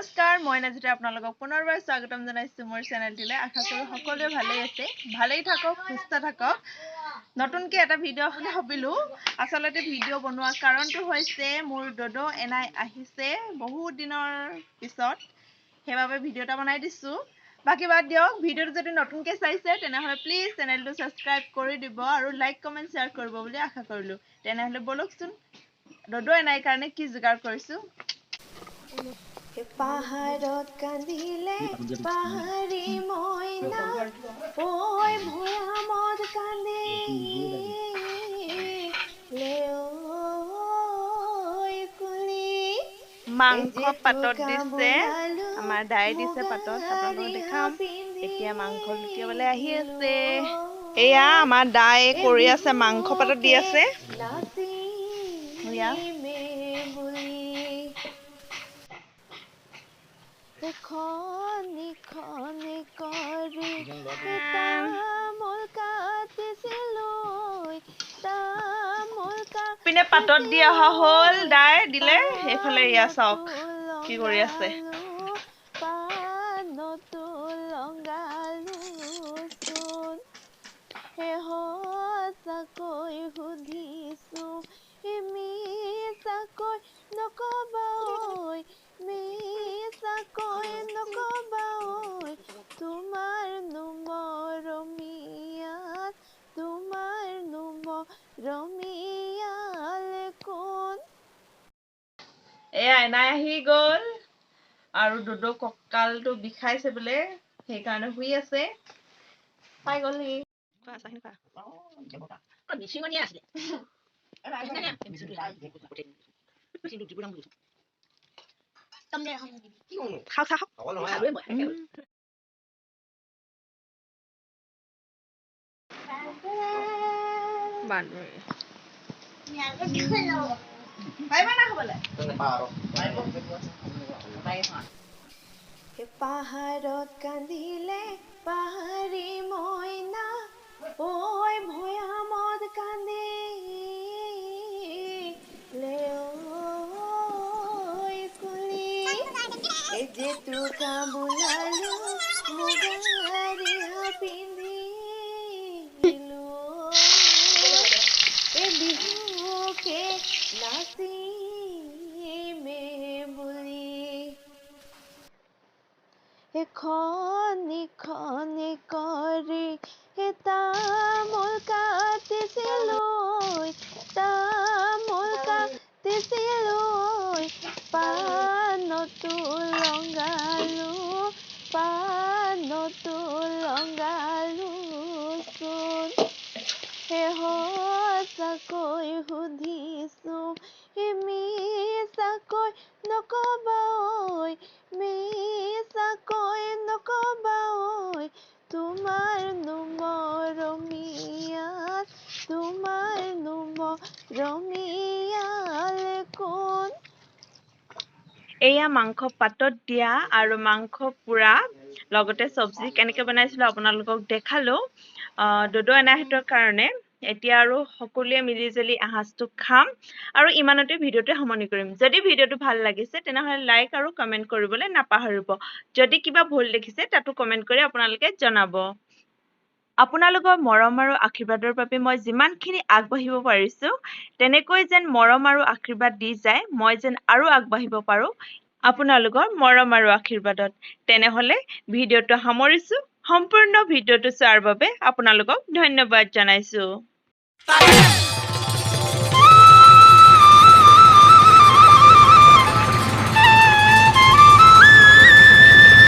নমস্কাৰ, মই নাজিতে আপোনালোকক পুনৰবাৰ স্বাগতম জনাইছোঁ মোৰ চেনেলটিলৈ। আশা কৰোঁ সকলোৱে ভালেই আছে, ভালেই থাকক, সুস্থ থাকক। নতুনকৈ এটা ভিডিঅ' ভাবিলোঁ। আচলতে ভিডিঅ' বনোৱাৰ কাৰণটো হৈছে মোৰ দদৌ এনাই আহিছে বহুত দিনৰ পিছত, সেইবাবে ভিডিঅ' এটা বনাই দিছোঁ। বাকী বাদ দিয়ক, ভিডিঅ'টো যদি নতুনকৈ চাইছে, তেনেহ'লে প্লিজ চেনেলটো ছাবস্ক্ৰাইব কৰি দিব আৰু লাইক, কমেণ্ট, শ্বেয়াৰ কৰিব বুলি আশা কৰিলোঁ। তেনেহ'লে ব'লকচোন, দদৌ এনাইৰ কাৰণে কি যোগাৰ কৰিছোঁ। পাহাৰত কান্দিলে পাহাৰী মইনা, ঐ ভৈয়ামত কান্দিলে ঐ কুলি। মাংস পাতত দিছে, আমাৰ দাই দিছে পাতত, আপোনালোকক দেখাম। এতিয়া মাংস লুটিয়াবলৈ আহি আছে। এয়া আমাৰ দাই কৰি আছে, মাংস পাতত দি আছে এয়া। নাচিমে বুলি খনি খনি কৰি তামোল কাটিছিলো, তামোল পিনে পাতত দি অহা হ'ল, দাই দিলে। এইফালে এয়া চাওক কি কৰি আছে। পানতো লগালো চোন। সঁচাকৈ সুধিছো, মিছাকৈ নকবা ঐ, মিছাকৈ নকবা ঐ, তোমাৰ মৰমীয়াল, তোমাৰ মৰমীয়াল কোন? এয়া এনাই আহি গ'ল আৰু দুদু কঁকালটো বিষাইছে বোলে, সেইকাৰণে শুই আছে। পাই গ'লহি। খোৱা, চাহখিনি খোৱা। মিচিঙনীয়া আছিলে। মিচিংটো ত্ৰিপুৰা। খাওক, চাহ খাওক। খালোৱে মই। বান্দৰ পাৰিবা না খাবলৈ? পাহাৰত কান্দিলে পাহাৰী মইনা, ঐ ভৈয়ামত কান্দিলে ঐ কুলি। এই জেতুকা বোলালো, মুগাৰিহা পিন্ধিলো, এই বিহুকে নাচিমে বুলি। খনি খনি কৰি তামোল কাটিছিলো, তামোল কাটিছিলো, পানতো লগালো, পানতো লগালো চোন। সঁচাকৈ সুধিছো, মিছাকৈ নকবা ঐ, মিছাকৈ নকবা ঐ, তোমাৰ মৰমীয়াল, তোমাৰ মৰমীয়াল কোন? এয়া মাংস পাতত দিয়া আৰু মাংস পোৰা, লগতে চব্জি কেনেকৈ বনাইছিলোঁ আপোনালোকক দেখালোঁ দদৌ এনাইহঁতৰ কাৰণে। এতিয়া আৰু সকলোৱে মিলি জুলি এসাঁজটো খাম আৰু ইমানতে ভিডিঅ'টো সামৰণি কৰিম। যদি ভিডিঅ'টো ভাল লাগিছে, তেনেহ'লে লাইক আৰু কমেণ্ট কৰিবলৈ নাপাহৰিব। যদি কিবা ভুল দেখিছে, তাতো কমেণ্ট কৰি আপোনালোকে জনাব। আপোনালোকৰ মৰম আৰু আশীৰ্বাদৰ বাবে মই যিমানখিনি আগবাঢ়িব পাৰিছোঁ, তেনেকৈ যেন মৰম আৰু আশীৰ্বাদ দি যায়, মই যেন আৰু আগবাঢ়িব পাৰোঁ আপোনালোকৰ মৰম আৰু আশীৰ্বাদত। তেনেহ'লে ভিডিঅ'টো সামৰিছোঁ। সম্পূৰ্ণ ভিডিঅ'টো চোৱাৰ বাবে আপোনালোকক ধন্যবাদ জনাইছোঁ।